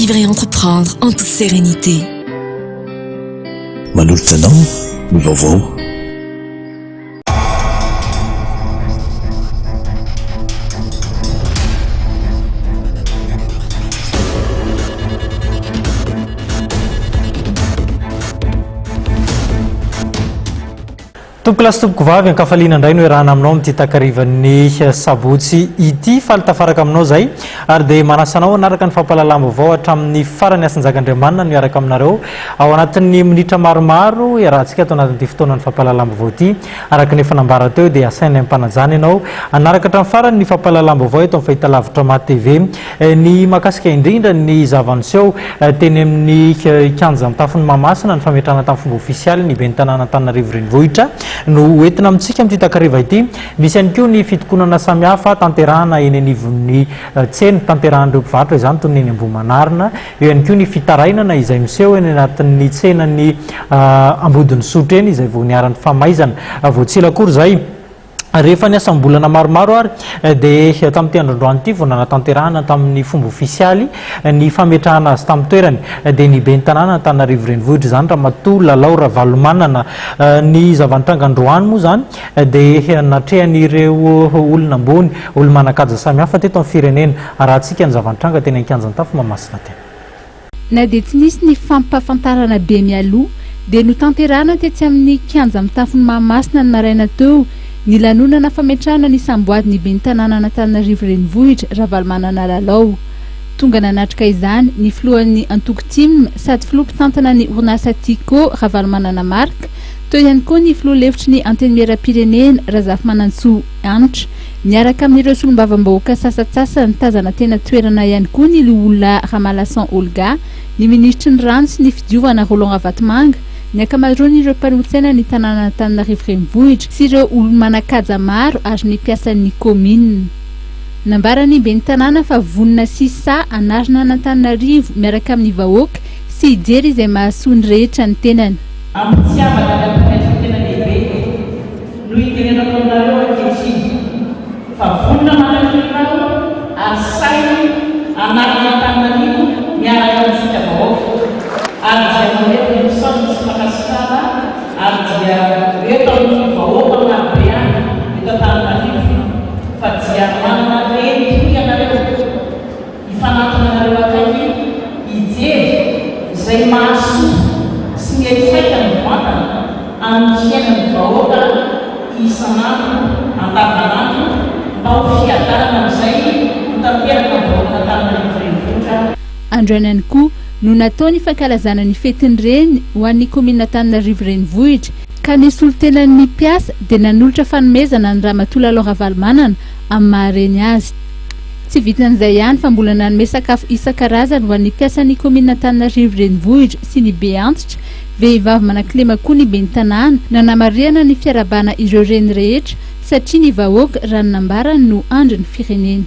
vivre et entreprendre en toute sérénité. Manolotra anao ny vaovao. Tompokolahy sy tompokovavy, ankafaliana indray no iarahana aminao amin'ity takarivan'ny sabotsy ity. Faly tafaraka aminao izay ary dia manasa anao hanaraka ny fampahalalam-baovao hatramin'ny farany. Hasinjaka Andriamanina no hiaraka aminareo ao anatin'ny minitra maromaro iarahantsika ato anatin'ity fotoanan'ny fampahalalam-baovao ity. Araka ny efa nambara teo dia asainay am-panajana ianao hanaraka hatramin'ny farany ny fampahalalam-baovao eto amin'ny fahitalavitra Ma TV. Ny mahakasika indrindra ny zava-niseho teny amin'ny kianja Antafon'i Mahamasina, ny fametrahana tamin'ny fomba ofisialy ny ben'ny tanàna Antananarivo Renivohitra no hoentina amintsika amin'ity takariva ity. Misy ihany koa ny fitokonana samihafa tanterahana eny anivon'ny tsena, tanterahan'ireo mpivarotra izany toy ny eny Ambohimanarina. Eo ihany koa ny fitarainana izay miseho eny anatin'ny tsenan'i Ambodin'Isotry eny izay vao niharan'ny famaizana vao tsy ela akory izay. Rehefa niasa am-bolana maromaro ary dia tamin'ity andro androany ity vao nanatanterahana tamin'ny fomba ofisialy ny fametrahana azy tamin'ny toerany dia ny ben'ny tanàna Antananarivo Renivohitra izany Ramatoa Lalao Ravalomanana. Ny zava-nitranga androany moa izany dia natrehan'ireo olona ambony, olo-manan-kaja samihafa teto amin'ny firenena. Arahantsika ny zava-nitranga teny an-kianjan'i Mahamasina teny. Na dia tsy nisy ny fampahafantarana be mialoha dia notanterahina tetsy amin'ny kianja mitafon'i Mahamasina ny maraina teo ny lanonana fametrahana ny samboady ny ben'ny tanànan'Antananarivo Renivohitra, Ravalomanana Lalao. Tonga nanatrika izany ny filohan'ny antoko tim sady filoha mpitantana ny orinasa Tiko, Ravalomanana Marc, teo ihany koa ny filoha lefitry ny Antenimierampirenena, Razafimanantsoa Hanitra. Miaraka amin'ireo solombavambahoaka sasantsasany tazana tena toerana ihany koa ny loholona Ramalason Olga, ny minisitry ny rano sy ny fidiovana Roland Ravatomanga, ny ankamaroan'ireo mpanolotsaina ny tanànan'Antananarivo Renivohitra sy ireo olo-manan-kaja maro ary ny mpiasan'ny kaominina. Nambaran'ny ben'ny tanàna fa vonona sy sahy hanarina an'Antananarivo miaraka amin'ny vahoaka sy hijery izay mahasoa ny rehetra ny tenany. Am-pitiavana ary am-panetren-tena lehibe no itenenako aminareo ankehitriny fa vonona mandrakariva aho ary sahy hanarina Antananarivo miaraka amintsika vahoaka ary dia mamerina ny fisaorana sy fankasitrahana ary dia ho eto amin'ny vahoaka marobe any eto Antananarivo fa dia manana reny tokoa ianareo Hifanantona anareo akaiky hijery izay mahasoa sy miantraika mivantana amin'ny fiainan'ny vahoaka isan'andro andavanandro mba ho fiadanana amin'izay ho tanteraka amin'ny vahoakan'Antananarivo Renivohitra. Androany ihany koa no natao ny fankalazana ny fetin'ny reny ho an'ny kaominina Antananarivo Renivohitra, ka ny solontenan'ny mpiasa dia nanolotra fanomezana an'i Ramatoa Lalao Ravalomanana amin'ny maha reny azy. Tsy vitan'izay ihany fa mbola nanome sakafo isan-karazany ho an'ny mpiasan'ny kaominina Antananarivo Renivohitra sy ny be antitra, vehivavy manan-kilema koa ny ben'ny tanàna, nanamarihana ny fiarahabana ireo reny rehetra satria ny vahoaka, raha ny nambarany, no andrin'ny firenena.